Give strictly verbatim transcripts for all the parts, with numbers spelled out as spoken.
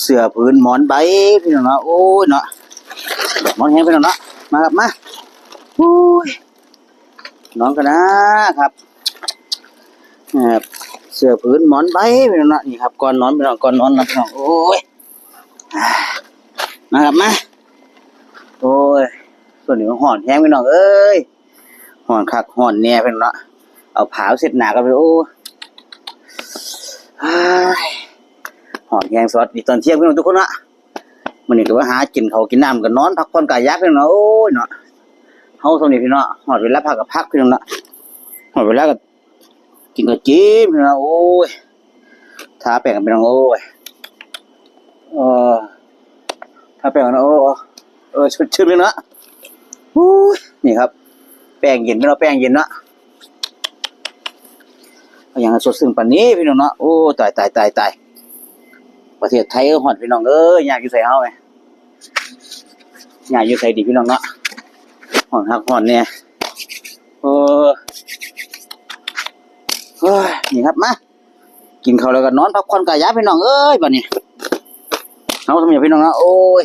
เสื่อผืนหมอนใบพี่น้องเนาะ โอ้ยเนาะ หมอนแห้งพี่น้องเนาะ มาครับมา โอ้ย นอนกันนะครับ เอ่อ เสื่อผืนหมอนใบพี่น้องเนาะ นี่ครับ ก่อนนอนพี่น้อง ก่อนนอนนะพี่น้อง โอ้ย มาครับมา โอ้ย ตัวนี้มันฮ้อนแฮงพี่น้องเอ้ย ฮ้อนคักฮ้อนแน่พี่น้องเนาะ เอาผ้าเช็ดหน้ากันไป โอ้ย ฮ้อนแฮง สวัสดีตอนเที่ยงพี่น้องทุกคนเนาะ มื้อนี้ก็มาหากินข้าวกินน้ำกัน นอนพักผ่อนกายยากพี่น้องเนาะ โอ้ยเนาะ เฮาส่ำนี้พี่น้อง ฮอดเวลาพักก็พักพี่น้องเนาะ ฮอดเวลาก็ กินก็กินพี่น้อง โอ้ย ทาแป้งพี่น้อง โอ้ย เออ ทาแป้งนะ โอ้ เออ ชื่นๆเลยนะ โอ้ย นี่ครับ แป้งเย็นพี่น้อง แป้งเย็นเนาะ เอาหยังสดชื่นปานนี้พี่น้องเนาะ โอ้ ตาย ตาย ตาย ตาย ประเทศไทยฮ้อนพี่น้องเอ้ย ยากอยู่ไสเฮาแหม ยากอยู่ไสดีพี่น้องเนาะ ฮ้อนคักฮ้อนแน่ เออ เฮ้ย นี่ครับ มา กินข้าวแล้วก็นอนพักผ่อนกายยากพี่น้องเอ้ย บัดนี้ เฮาส่ำนี้พี่น้องเนาะ โอ้ย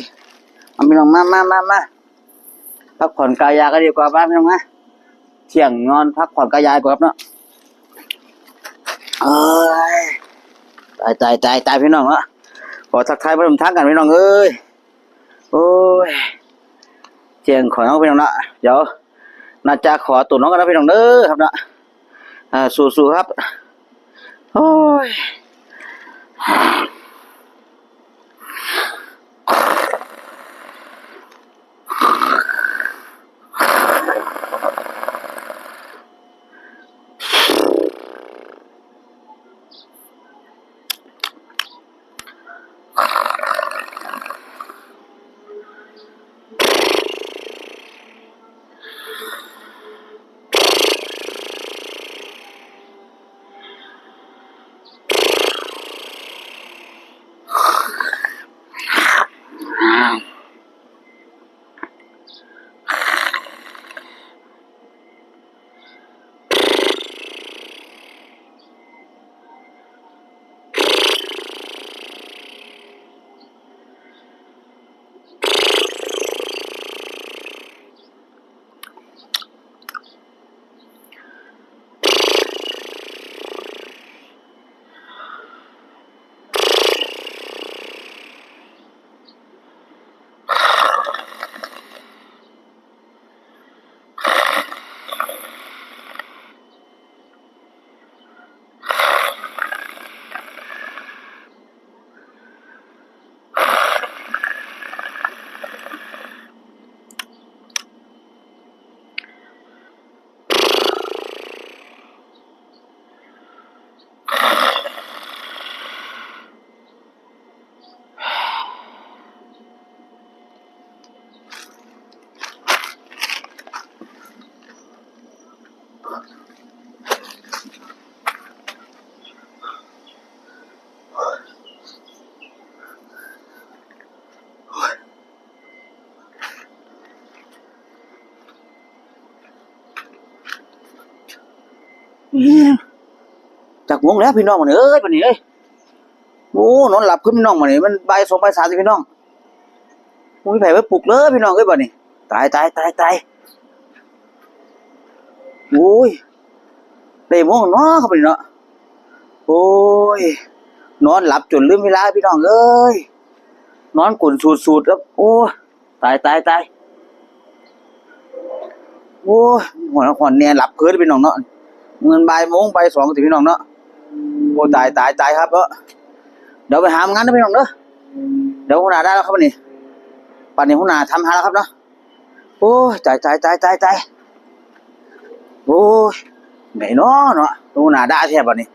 เอาพี่น้องมา มา มา มา พักผ่อนกายยากกันดีกว่า มาพี่น้องมา เที่ยงนอนพักผ่อนกายยากก่อนครับเนาะ เอ้ย ตาย ตาย ตาย ตายพี่น้องเนาะ ขอทักทายผู้ชมทางกันพี่น้องเอ้ย โอ้ย เที่ยงของน้องพี่น้องเนาะ เดี๋ยว น่าจะขอตัวน้องกันนะพี่น้องเด้อครับเนาะ อ่า สู้ๆครับ โอ้ยจักโมงแล้วพี่น้องมื้อนี้เอ้ย บัดนี้เอ้ย โอ้ นอนหลับคือพี่น้องมื้อนี้ มันบ่ายสองบ่ายสามสิพี่น้อง บ่มีไผไปปลุกเลยพี่น้องเอ้ย บัดนี้ ตาย ตาย ตาย ตาย โอ้ย ได้โมงเนาะครับบัดนี้เนาะ โอ้ย นอนหลับจนลืมเวลาพี่น้องเอ้ย นอนกรนสูดๆครับ โอ้ย ตาย ตาย ตาย โอ้ย ฮ้อน ฮ้อนแน่ หลับเพลินพี่น้องเนาะ มันบ่ายโมงบ่ายสองสิพี่น้องเนาะ โอ้ ตาย ตาย ตายครับเนาะ เดี๋ยวไปหางานนะพี่น้องเด้อ เดี๋ยวหัวหน้าได้แล้วครับบัดนี้ บัดนี้หัวหน้าถามหาแล้วครับเนาะ โอ้ย ตาย ตาย ตาย ตาย ตาย โอ้ย ไหนเนาะเนาะ หัวหน้าด่าแท้บัดนี้